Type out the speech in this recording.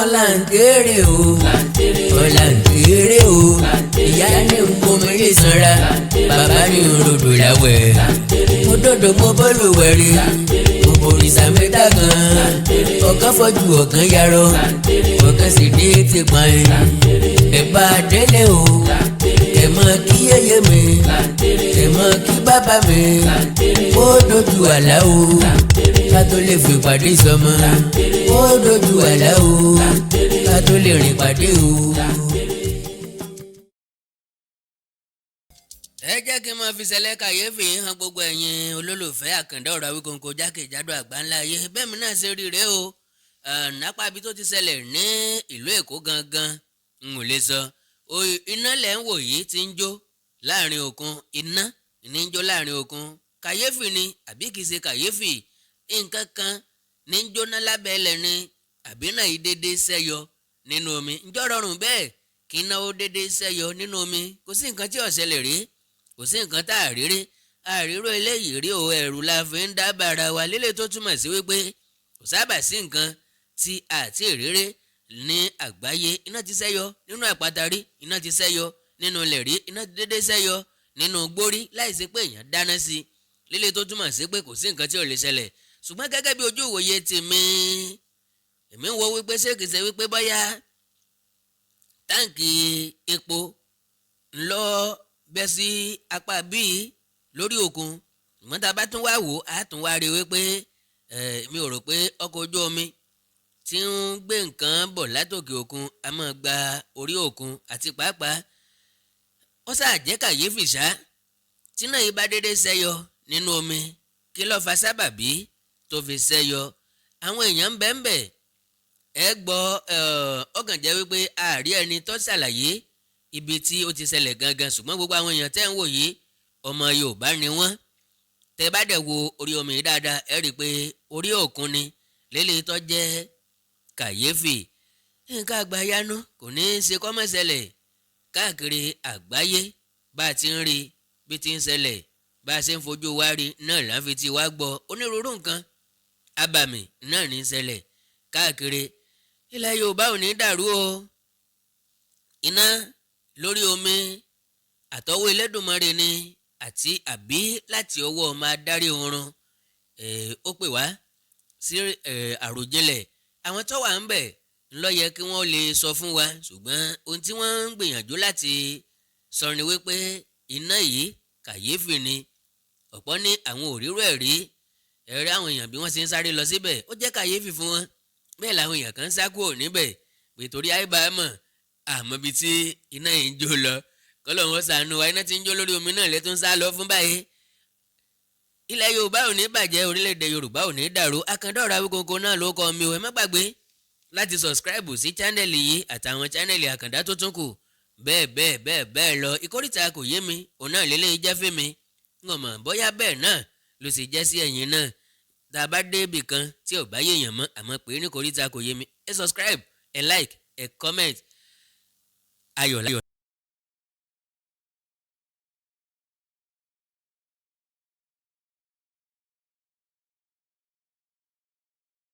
Ọ̀làǹtẹ̀rẹ̀ o, ọ̀làǹtẹ̀rẹ̀ o. Ìyá ní nbomi sanra, bàbá ní rodò láwẹ̀. Mo dòdò, mo bọ́ọ̀lù wẹ̀rí, mo bòrìṣà mẹ́ta kan. Ọ̀kan fọ́jú, ọ̀kan yarọ, ọ̀kan sì dé ti pọ́n. Ẹ̀ bá délé o, ẹ̀ mọ kí yéyé mi, ẹ̀ mọ kí bàbá mi. Ó dojú àlá o, ká tó lè fi pàdé sọmọ. Ó dojú àlá o, ká tó lè rìn pàdé o. Ẹ jẹ́ kí n máa fi ṣẹlẹ̀ kàyéfì hàn gbogbo ẹ̀yin olólùfẹ́ Àkàndá Ọ̀rọ̀ Awíkonko jákèjádò àgbáńlá ayé. Bẹ́ẹ̀ mi náà ṣe rí rèé o. Nápá ibi tó ti ṣẹlẹ̀ ní ìlú Èkó gangan n ò lè sọ. Iná lẹ̀ ń wò yìí ti ń jó láàrin òkun. Iná ní ń jó láàrin òkun. Kàyéfì ni àbí kìí ṣe kàyéfì? Nǹkan kan ní ń jóná lábẹ́ ẹlẹ̀ ni, àbí náà yìí dédé ṣẹ́yọ nínú omi? Ǹjọ́ rọrùn bẹ́ẹ̀ kí iná ó dédé ṣẹ́yọ nínú omi? Kò sí nǹkan tí ó ṣẹlẹ̀ rí, kò sí nǹkan tá a rí rí. Àríró eléyìí rí o. Ẹ̀rù la fi ń dábàrà wa lélẹ̀, tó túmọ̀ sí wípé kò sábà sí nǹkan tí àti ìrírí ní àgbáyé. Iná ti ṣẹ́yọ nínú àpáta rí, iná ti ṣẹ́yọ nínú ilẹ̀ rí, iná ti dédé ṣẹ́yọ nínú gbórí láìsí pé èèyàn dáná sí i, lélẹ̀ tó túmọ̀ sí pé kò sí nǹkan tí ò lè ṣẹlẹ̀. Ṣùgbọ́n gẹ́gẹ́ bí ojú ìwòye tèmi, èmi ń wo wípé ṣé kìí ṣe wípé bóyá táǹkì epo ńlọ bẹ́ sí apá bíi lórí òkun. Ìmọ̀ tá a bá tún wá wò á, tún wá rí wípé mi ò rò pé ọkọ̀ ojú omi tí ń gbé nǹkan bọ̀ látòkè òkun a máa gba orí òkun. Àti pàápàá, ó sáà jẹ́ kàyéfì ṣá. Tí náà yìí bá dédé ṣẹ́yọ nínú omi, kí ló fa sábàbí tó fi ṣẹ́yọ? Àwọn èèyàn ń bẹ ń bẹ̀. Ẹ gbọ́, ọkàn jẹ́ wípé àárí ẹni tó ṣàlàyé ibi tí ó ti ṣẹlẹ̀ gangan, ṣùgbọ́n gbogbo àwọn èèyàn tẹ́ ń wò yìí, ọmọ Yorùbá ni wọ́n. Tẹ́ bá dẹ̀ wo orí omi yìí dáadáa, ẹ rí i pé orí òkun ni lélẹ̀ tó jẹ́ kàyéfì. Nǹkan àgbáyanu kò ní í ṣe kọ́mọ̀ṣẹlẹ̀ káàkiri àgbáyé. Bá a ti ń rí bí ti ń ṣẹlẹ̀, bá a ṣe ń fojú wa rí náà là ń fi ti wá gbọ́. Onírúurú nǹkan abàmì náà ní í ṣẹlẹ̀ káàkiri. Ilẹ̀ Yorùbá ò ní dàrú o. Iná lórí omi, àtọwọ́ Elédùmarè ni àti àbí láti ọwọ́ ọmọ adarí oorun? Ó pè wá sí àròjinlẹ̀. Àwọn tó wà ń bẹ̀ ńlọ yẹ kí wọ́n lè sọ fún wa, ṣùgbọ́n ohun tí wọ́n ń gbìyànjú láti sọ ni wípé iná yìí, kàyéfì ni. Ọ̀pọ̀ ní àwọn ò rírú ẹ̀ rí. Ẹ̀rí àwọn èèyàn bí wọ́n ṣe ń sáré lọ síbẹ̀, ó jẹ́ kàyéfì fún wọn. Bẹ́ẹ̀ làwọn èèyàn kan ń sá kúrò níbẹ̀ pé torí àìbámọ̀ àmọ́ ibi tí iná yìí ń jó lọ. Kọ́lọ̀ wọn ṣàánú wa. Iná tí ń jó lórí omi náà lẹ́tún sá lọ fún báyìí. Ilẹ̀ Yorùbá ò ní bàjẹ́, orílẹ̀-èdè Yorùbá ò ní dàrú. Àkàndá Ọ̀rọ̀ Awíkonko náà ló kọ́ mi o. Ẹ má gbàgbé láti subscribe sí channel yìí àtàwọn channel Àkàndá tó tún kù, bẹ́ẹ̀ bẹ́ẹ̀ bẹ́ẹ̀ bẹ́ẹ̀ lọ. Ìkórìtà kò yé mi, òun náà lélẹ́yìí jẹ́ fún mi. Ń mọ̀ bóyá bẹ́ẹ̀ náà ló sì jẹ́ sí ẹ̀yin náà. Tá a bá dé ibì kan tí ò bá yéèyàn mọ́, àmọ́ pé ní kòríta kò yé mi. Ẹ subscribe, ẹ like, ẹ comment. Ayọ̀ láyọ̀.